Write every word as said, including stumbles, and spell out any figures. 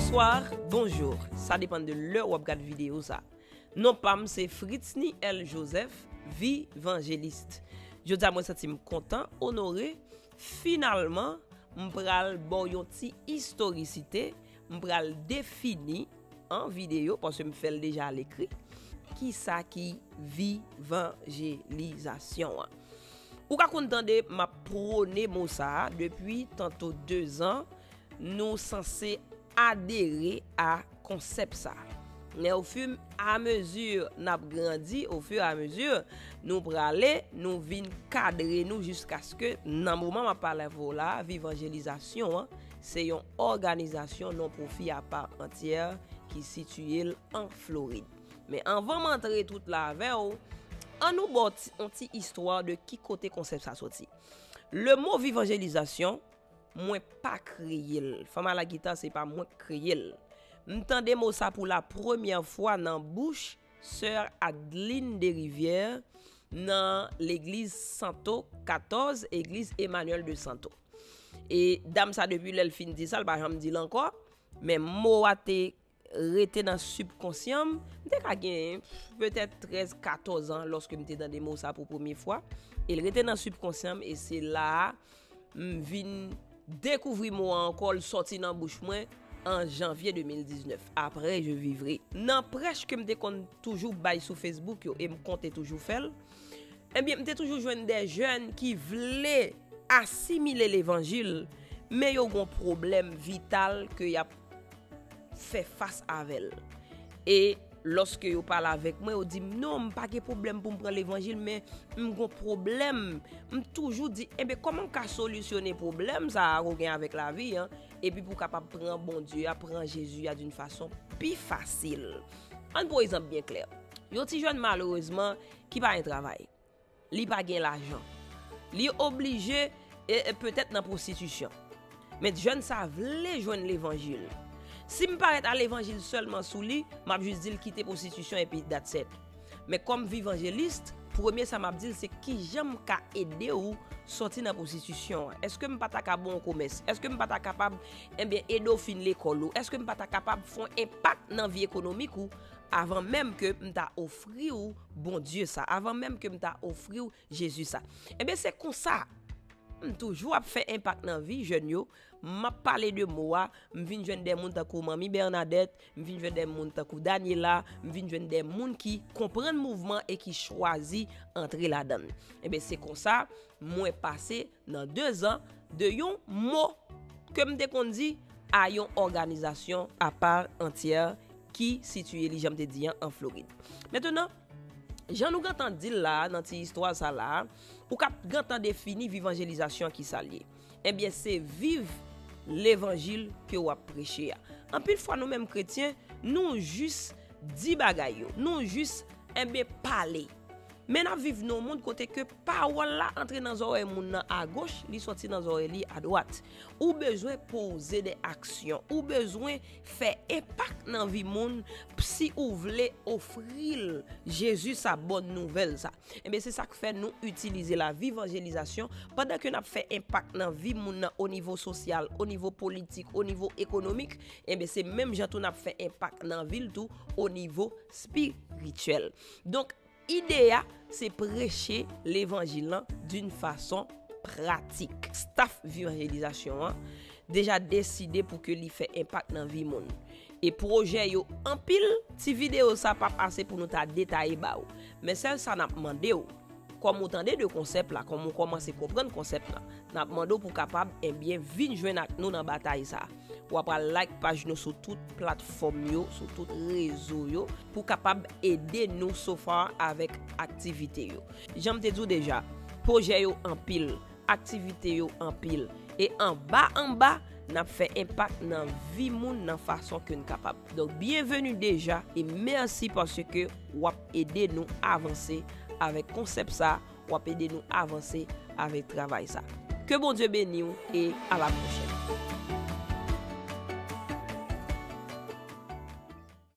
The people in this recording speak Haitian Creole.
Bonswa, bonjou. Sa depann de lè w ap gad videyo sa. Non pa m se Fritzny L Joseph, Vivanjelist. Jodi a mwen santi m kontan, onore. Finalman, m pral ba w yon ti istorisite, m pral defini an videyo, paske m fè l deja alekri, kisa ki vivanjelizasyon an. Ou ka konn tande m ap pwone mo sa a depi tanto dezan, nou sanse adere a konsèp sa. Men ofiramezi n ap grandi, ofiramezi nou prale, nou vin kadre nou jiskaske nan moman m ap pale avè w la, Vivanjelizasyon an se yon òganizasyon non pwofi apa antyè ki sitiye l an Florid. Men anvan m antre tout la avè w, ann nou ba w ti- yon ti istwa de ki kote konsèp sa soti. Le mo vivanjelizasyon, mwen pa kreye l. Fanm a la gita, se pa mwen k kreye l. M tande mo sa pou la premyè fwa nan bouch sè Adeline Derivière nan legliz Santo katòz, egliz Emmanuel de Santo. E dam sa, depi lè l fin di sa, l pa janm di l ankò, men mo a te rete nan sibkonsyan m. M te ka gen petèt trèz, katòz an lòske m te tande mo sa pou premye fwa. E l rete nan sibkonsyan m, e se la a m vin dekouvri mo a ankò, l sòti nan bouch mwen an janvye de mil diznèf, Après je vivrai. Nan prèch ke m te konn toujou bay sou Facebook yo, e m konte toujou fè l, ebyen, m te toujou jwenn de jèn ki vle asimile levanjil, men yo gon pwoblèm vital ke y ap fè fas avè l. E lòske yo pale avèk mwen, yo di m, "Non, m pa gen pwoblèm pou m pran levanjil, men m gon pwoblèm." M toujou di, "Enben, kòman m ka solisyone pwoblèm sa a ou gen avèk lavi an, epi pou w kapab pran Bondye a, pran Jezi a d'une façon pi fasil?" Ann pran egzanp byen klè. Yon ti jèn, malerezman, ki pa gen travay. Li pa gen lajan. Li oblije, e, e, petèt nan pwostitisyon. Men jèn sa vle jwenn levanjil. Si m parèt a levanjil sèlman sou li, m ap jis di l kite pwostitisyon epi that's it. Men kòm vivanjelis, premye sa m ap di l se kijan m ka ede w sòti nan pwostitisyon an. Èske m pa ta ka ba w yon komès? Èske m pa ta kapab, enben, ede w fin lekòl ou? Èske m pa ta kapab fè yon enpak nan vi ekonomik ou avan menm ke m ta ofri w Bondye sa, avan menm ke m ta ofri w Jezi sa? Enben, se konsa m toujou ap fè enpak nan vi jèn yo. M ap pale de mo a, m vin jwenn de moun tankou Manmi Bernadette, m vin jwenn de moun tankou Daniela, m vin jwenn de moun ki konprann mouvman e ki chwazi antre ladan l. Enben, se konsa mwen pase nan dezan de yon mo ke m te konn di a yon òganizasyon apa antyè ki sitiye li, jan m te di an, an Florid. Mentnan, jan nou gentan di l la a, nan ti istwa sa la a, ou ka gentan defini vivanjelizasyon an, kisa l ye. Ebyen, se viv levanjil ke w ap preche a. Anpil fwa, nou menm kretyen, nou jis di bagay yo, nou jis, enben, pale. Men n ap viv nan yon mond kote ke pawòl la antre nan zòrèy moun nan agoch, li sòti nan zòrèy li adwat. Ou bezwen poze de aksyon, ou bezwen fè enpak nan vi moun si ou vle ofri l Jezi sa, bòn nouvèl sa. Enben, se sa k fè nou itilize la vivanjelizasyon pandan ke n ap fè enpak nan vi moun nan o nivo sosyal, o nivo politik, o nivo ekonomik. Enben, se menm jan tou n ap fè enpak nan vi l tou o nivo espirityèl. Donk, ide a, se preche levanjil lan d'une façon pratique. Staff vivanjelizasyon an deja deside pou ke li fè enpak nan vi moun. E pwojè yo anpil, ti videyo sa p ap ase pou nou ta detaye ba w. Men sèl sa n ap mande w, kòm ou tande de konsèp la, kòm ou kòmanse konprann konsèp la, n ap mande w pou kapab, enben, vin jwenn ak nou nan batay sa. W ap al like paj nou sou tout platfòm yo, sou tout rezo yo, pou kapab ede nou so far avèk aktivite yo. Jan m te di w deja, pwojè yo anpil, aktivite yo anpil. E anba anba, n ap fè enpak nan vi moun nan fason ke n kapab. Donk, byenveni deja e mèsi paske w ap ede nou avanse avèk konsèp sa, w ap ede nou avanse avèk travay sa. Ke Bondye beni w e a la pwochèn.